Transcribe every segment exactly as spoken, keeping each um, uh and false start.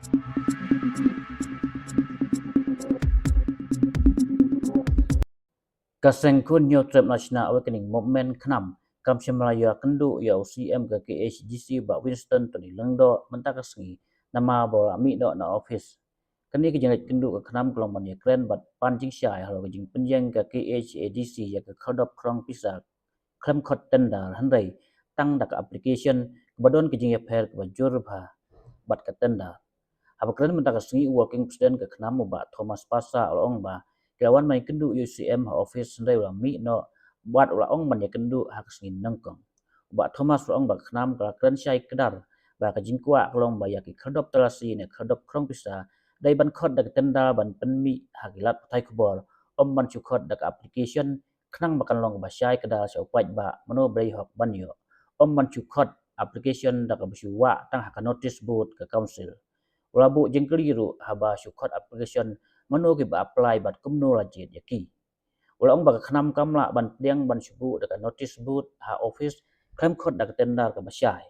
Ka seng khun Hynñiewtrep National Awakening Movement KHNAM kam shim la ïakynduh ïa u CEM ka KHADC Bah Winston Tony Lyngdoh mynta ka sngi namar ba u la mih noh na office. Kane ka jingleit kynduh ka KHNAM ka long ban ïakren bad pan jingshai halor ka jingpynïeng ka KHADC ïa ka khyrdop khrong pisa khlem khot tender hynrei tang da ka application kaba don ka jingïapher kaba jur bha bad ka tender. Haba kren mynta ka sngi u Working President ka KHNAM u Bah Thomas Passah u la ong ba ki la wan ban ïakynduh ïa u CEM ha office hynrei u la mih noh bad u la ong ban ïakynduh ha ka sngi nyngkong. U Bah Thomas u la ong ba ka KHNAM ka la kren shai kdar ba ka jingkwah ka long ba ïa ki khyrdop talasi ne khyrdop khrong pisa dei ban khot da ka tender ban pynmih ha ki lad pathai khubor, ym ban shu khot da ka application khnang ba kan long kaba shai kdar sha u paidbah mano ba dei hok ban ïoh. Ym ban shu khot application da kaba shu wah tang ha ka notice board ka council. U la buh jingkylli ruh haba shu khot application mano kiba apply bad kumno la jied ïa ki. U la ong ba ka KHNAM kam lah ban pdiang ban shu buh da ka notice board ha office khlem khot da ka tender kaba shai.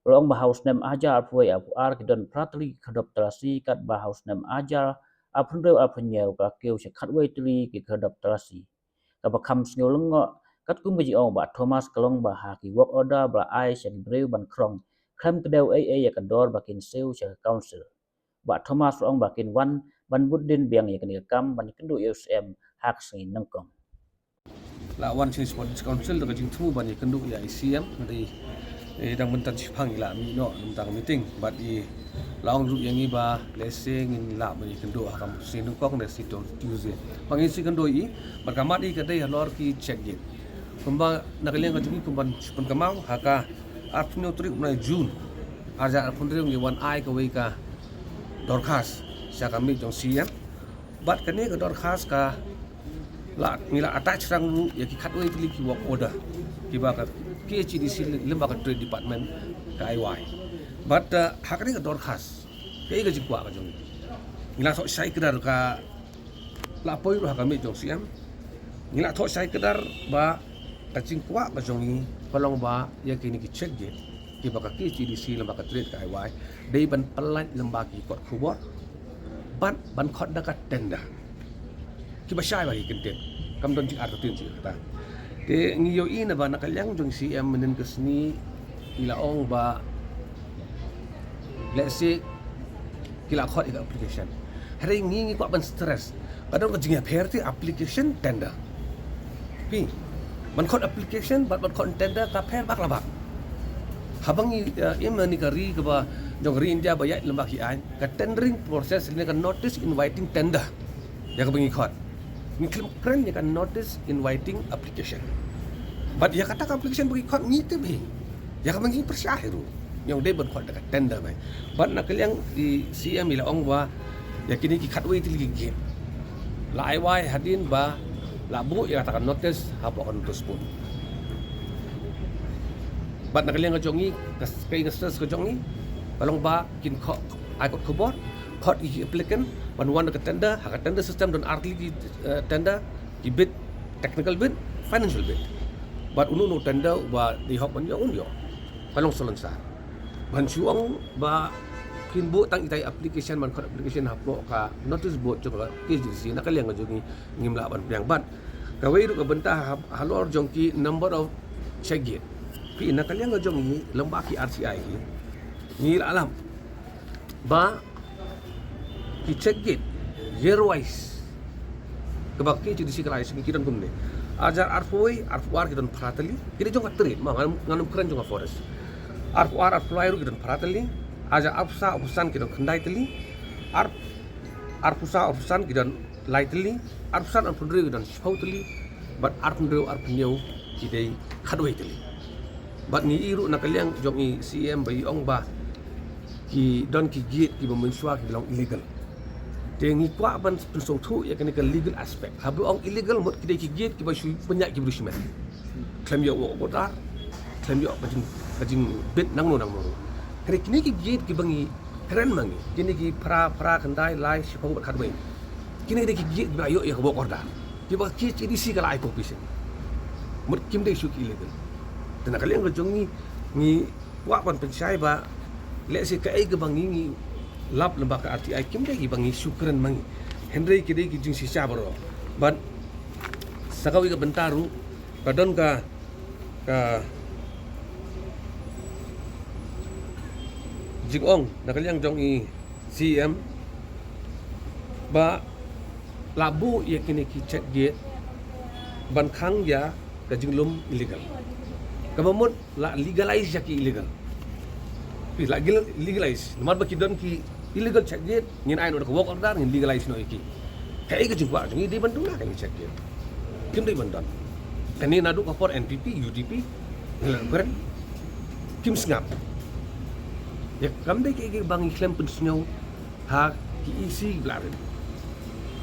U la ong ba ha u snem arhajar arphew wei arphew ar ki don phra tylli ki khyrdop talasi katba ha u snem arhajar arphew hynriew arphew hynñiew ka la kiew sha khatwei tylli ki khyrdop talasi. Kaba kham sngew lyngngoh katkum ka jingong u Bah Thomas ka long ba ha ki work order ba la ai sha ki briew ban khrong khlem kdew ei ei ïa ka dor ba kin siew sha ka council. Bah Thomas u la ong ba kin wan ban bud dien biang ïa kane ka kam ban ïakynduh ïa u CEM ha ka sngi nyngkong. La wan sha Sports Council da ka jingthmu ban ïakynduh ïa u CEM, hynrei, eh, dang mynta shiphang i la mih noh na ka meeting bad i la ong ruh ïa ngi ba lehse ngin lah ban ïakynduh ha ka sngi nyngkong ne sngi Tuesday. Ba ngin sa ïakynduh ïa i bad ka mat i ka dei halor ki check gate. Kumba na ka liang ka jong ngi kumban shu pynkynmaw ha ka arphew hynñiew tarik u bnai June arhajar arphew hynriew ngi wan ai kawei ka dorkhas sha ka miej jong u CEM. Bad kane ka dorkhas ka la, ngi la attach rang ruh ïa ki khatwei tylli ki work order kiba ka KHADC lyngba ka Trade Department ka ai wai. Bad, uh, ha kane ka dorkhas kaei ka jingkwah ka jong ngi? Ngi la thoh shai kdar, ka la poi ruh ha ka miej jong u CEM. Ngi la thoh shai kdar ba ka jingkwah ka jong ngi ka long ba ïa kine ki check gate kiba ka KHADC lyngba ka Trade ka ai wai dei ban pyllait lyngba ki kot khubor bad ban khot da ka tender. Kiba shai ba ki kyntien, kam don jingartatien jingkata. Te ngi ïohi na ba na ka liang jong u CEM mynhynnin ka sngi i la ong ba lehse ki la khot ïa ka application. Hynrei ngi, ngi kwah ban stress ba don ka jingïapher te application, tender. Phi, ban khot application bad ban khot tender ka pher bak la bak. Haba ngi, eh, im ha kane ka ri kaba jong ka ri India ba ïaid lyngba ki aiñ, ka tendering process ne ka notice inviting tender ïa kaba ngi khot. Ngi khlem kren ïa ka notice inviting application. Bad ïa kata ka application ba ngi khot ngi tip hi ïa kaba ngi pyrshah hi ruh. Ngi ong dei ban khot da ka tender beit. Bad na ka liang u CEM i la ong ba ïa kine ki khatwei tylli ki gate la ai wai hadien ba la buh ïa kata ka notice hapoh ka notice board. Bad na ka liang ka jong ngi, ka, ka stress ka jong ngi ka long ba kin khot, ai kot khubor, khot ïa ki applicant ban wan da ka tender. Ha ka tender system don ar tylli ki, eh, tender, ki bid, technical bid, financial bid. Bad uno uno u tender uba dei hok ban ïoh un ïoh. Ka long salonsar. Ban shu ong ba kin buh tang itai application ban khot application hapoh ka notice board jong ka KHADC na ka liang ka jong ngi ngim lah ban pdiang. Bad kawei ruh ka bynta ha, halor jong ki number of check gate. Phi, na ka liang ka jong ngi lyngba ki RTI ki, ngi la lam ba ki check gate year wise kaba KHADC ka la ai sngi ki don kumne. Arhajar arphew wei arphew ar ki don phra tylli, ki dei jong ka Trade, ma ngan, ngan ym kren jong ka Forest. Arphew ar arphew lai ruh ki don phra tylli, arhajar arphew saw arphew san ki don khyndai tylli, ar, arphew saw arphew san ki don lai tylli, arphew san arphew hynriew ki don shiphew tylli, bad arphew hynriew arphew hynñiew ki dei khatwei tylli. Bad ngi ïohi ruh na ka liang jong u CEM ba i ong ba ki don ki gate kiba mynshuwa ki long illegal. Te ngi kwah ban pynsngewthuh ïa kane ka legal aspect. Haba ong illegal mut ki dei ki gate kiba shu pynïaid ki briew shimet. Khlem ïoh work order, khlem ïoh ka jing, ka jingbit nangno nangno. Hynrei kine ki gate kiba ngi kren ma ngi, kine ki phra, phra, khyndai, lai, shiphew bad khatwei, kine ki dei ki gate kiba ïoh ïa ka work order, kiba KHADC ka la ai permission. Mut kim dei shuh ki illegal. Te na ka liang ka jong ngi, ngi kwah ban pynshai ba lehse kaei kaba ngi, ngi lap lem bad ka R T I kim dei kiba ngi shu kren ma ngi. Hynrei ki dei ki jingshisha baroh. Bad sa kawei ka bynta ruh ka don ka, ka jingong na ka liang jong i C E M ba la buh ïa kine ki check gate ban khang ïa ka jinglum illegal. Kaba mut la legalize ïa ki illegal. Phi, la gil-, legalize. Namar ba ki don ki illegal check gate, ngin ai noh da ka work order, ngin legalize noh ïa ki. Kaei ka jingkwah jong ngi? Dei ban duna kane ka check gate. Kim dei ban don. Kane naduh ka por N P P, U D P, ngi la kren, kim sngap. Ïa kam dei kaei kaba ngi khlem pynsngew ha ki E C ba la rim.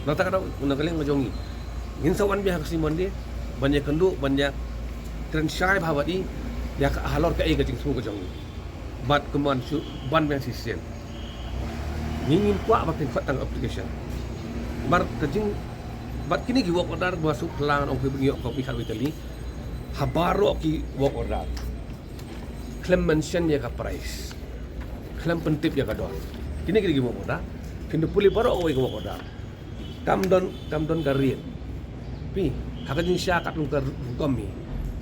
Na kata ka daw, na ka liang ka jong ngi, ngin sa wan biang ha ka sngi Monday ban ïakynduh, ban ïakren shai bha bad i ïa ka halor kaei ka jingsngew ka jong ngi. Bad kumban shu ban biang shisien. Ngi ngim kwah ba kin khot tang application. Namar ka jing, bad kine ki work order ba shu plang ong ki ba ngi ïoh copy khatwei tylli ha baroh ki work order. Khlem mention ïa ka price, khlem pyntip ïa ka dor. Kine ki dei ki work order. Phin da pule baroh kawei ka work order. Kam don, kam don ka rate. Phi, ha ka jingshisha katkum ka rukom hi,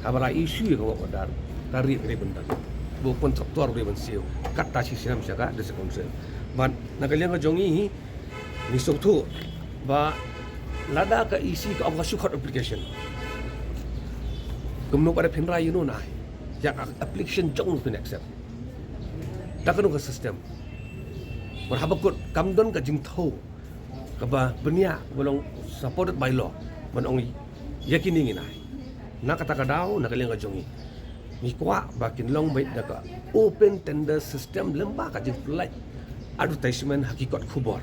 haba la issue ïa ka work order, ka rate ka dei ban don. Ba u contractor u dei ban siew katto shisnem sha ka District Council. Bad na ka liang ka jong ngi hi, ngi sngewthuh ba lada ka E C ka ong ka shu khot application, kumno pat phin rai ïa uno uno, ïa ka application jong uno phin accept? Da kano ka system? Namar haba kut kam don ka jingthew kaba bniah, ba long supported by law ban ong ïa kine ngin ai. Na kata ka daw, na ka liang ka jong ngi, ngi kwah ba kin long beit da ka open tender system lem bad ka jingpyllait advertisement ha ki kot khubor.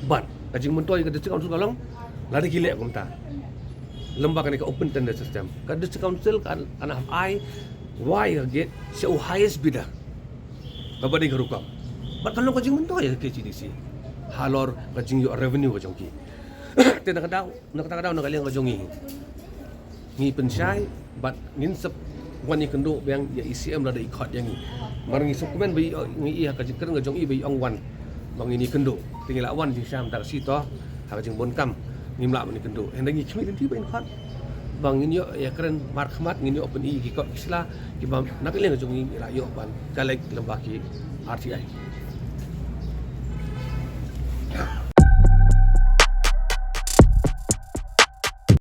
Bad ka jingmyntoi ka District Council ka long, lada ki leh kumta lem bad kane ka open tender system, ka District Council kan, kan hap ai wai ka gate sha u highest bidder kaba dei ka rukom. Bad kan long ka jingmyntoi ïa ka K H A D C halor ka jingïoh revenue ka jong ki. Te na ka daw, na kata ka daw, na ka liang ka jong ngi, ngi pynshai bad ngin sa wan ïakynduh biang ïa i C M lada i khot ïa ngi. Namar ngi sngewkmen ba i, ngi i ha ka jingkren ka jong i ba i ong wan ba ngin ïakynduh. Te ngi la wan jingshisha mynta ka sngi to ha ka jingbun kam, ngim lah ban ïakynduh. Hynrei ngi khmih lynti ba in khot ba ngin ïoh ïakren markhmat, ngin ïoh pyni ki kot ki sla kiba na ka liang ka jong ngi ngi la ïoh ban collect lem bad ki R T I.